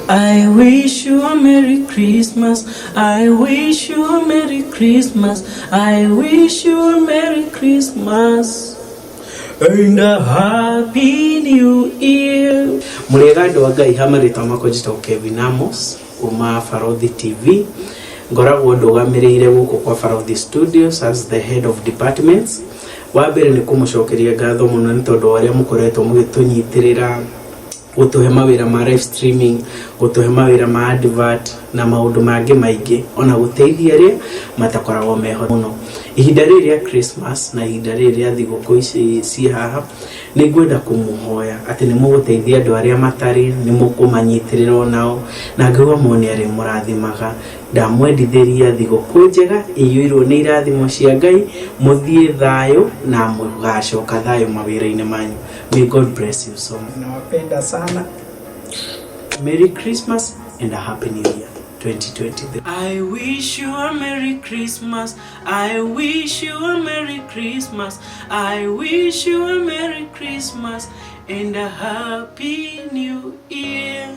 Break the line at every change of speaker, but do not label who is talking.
I wish you a Merry Christmas. I wish you a Merry Christmas. I wish you a Merry Christmas and a Happy New Year. Mũrĩega andũ a Ngai, ha marĩtwa makwa njĩtagwo Kevin Amos kuma Barothi TV. Ngoragwo ndũgamĩrĩire gũkũ kwa Barothi Studios as the head of departments. Wa mbere nĩ kũmũcokeria ngatho mũno nĩ tondũ wa ũrĩa mũkoretwo mũgĩtũnyitĩrĩra, gũtũhe mawĩra ma live streaming, gũtũhe mawĩra ma advert na maũndũ mangĩ maingĩ, ona gũteithia arĩa matakoragwo meho mũno. Ihinda rĩrĩ rĩa Christmas na ihinda rĩrĩ rĩa thigũkũ ici ciĩ haha, nĩ ngwenda kũmũhoya atĩ nĩ mũgũteithia andũ arĩa matarĩ, nĩ mũkũmanyitĩrĩra onao, na Ngai wa muoyo nĩ arĩmũrathimaga. Ndamwendithĩria thigũkũ njega ĩiyũirwo nĩ irathimo cia Ngai. Mũthiĩ thayũ na mũgacoka thayũ mawĩra-inĩ manyu. May God bless you so much.
Nawapenda sana.
Merry Christmas and a Happy New Year 2023. I wish you a Merry Christmas. I wish you a Merry Christmas. I wish you a Merry Christmas and a Happy New Year.